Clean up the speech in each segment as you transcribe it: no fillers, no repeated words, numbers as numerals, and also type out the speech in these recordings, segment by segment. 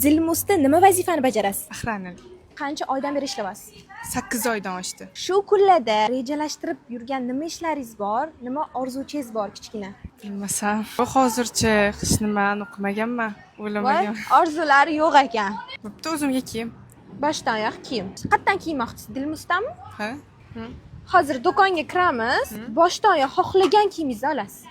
Dilmusda nima vazifani bajarasiz? Охрана. Qancha oydan beri ishlayapsiz? 8 oydan oshdi. Shu kunlarda rejalashtirib yurgan nima ishlaringiz bor? Nima orzungiz bor kichkina? Bilmasam. Hozircha hech nimani o'qimaganman, Voy, o'ylamagan. orzulari yo'q ekan. Bo'pti, o'zimga kiyim. Boshdan oyoq kiyim. Qayerdan kiymoqchisiz? Dilmusdanmi? Ha? Hozir do'konga kiramiz, boshdan oyoq xohlagan kiyimingizni olasiz.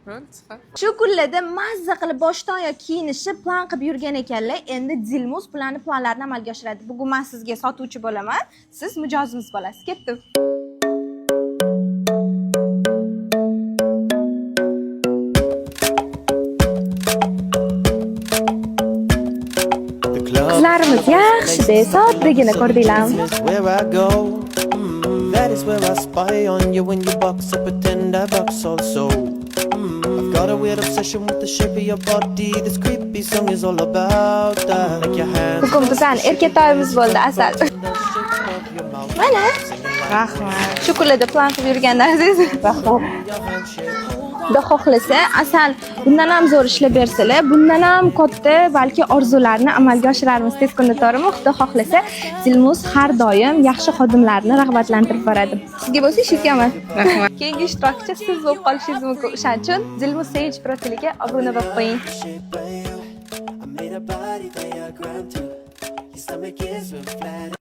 Bo'ldi, chiqar. Shu kunlarda mazza qilib boshdan oyoq kiyinishni plan qilib yurgan ekanlar. Endi Dilmus bularni planlarini amalga oshiradi. Bugun men sizga sotuvchi bo'laman, siz mijozimiz bo'lasiz. Ketdim. Qizlarimiz yaxshi-da, soddagina ko'rdinglarmi? Where I go, that is where I spy on you when you box. I pretend I box also. I've got a weird obsession with the shape of your body. This creepy song is all about that. Like your hands. Bugun bizani erkatoyimiz bo'ldi, Asal. The shape of your mouth. Mana Rahmat. shu kunlarda plan qilib yurgan narsangiz. Rahmat. Your handshake. Xudo xohlasa, Asal bundan ham zo'r ishlab bersalar, bundan ham katta balki orzularni amalga oshirarmiz tez kunda, to'g'rimi? Xudo xohlasa, Dilmus har doim yaxshi xodimlarni rag'batlantirib boradi. Sizga bo'lsa ishingizga omad. Rahmat. Keyingi ishtirokchi siz bo'lib qolishingiz mumkin. O'shaning uchun Dilmus Sage profiliga obuna bo'lib qo'ying. Shape of you. I made a body diagram too. Your stomach is real flat.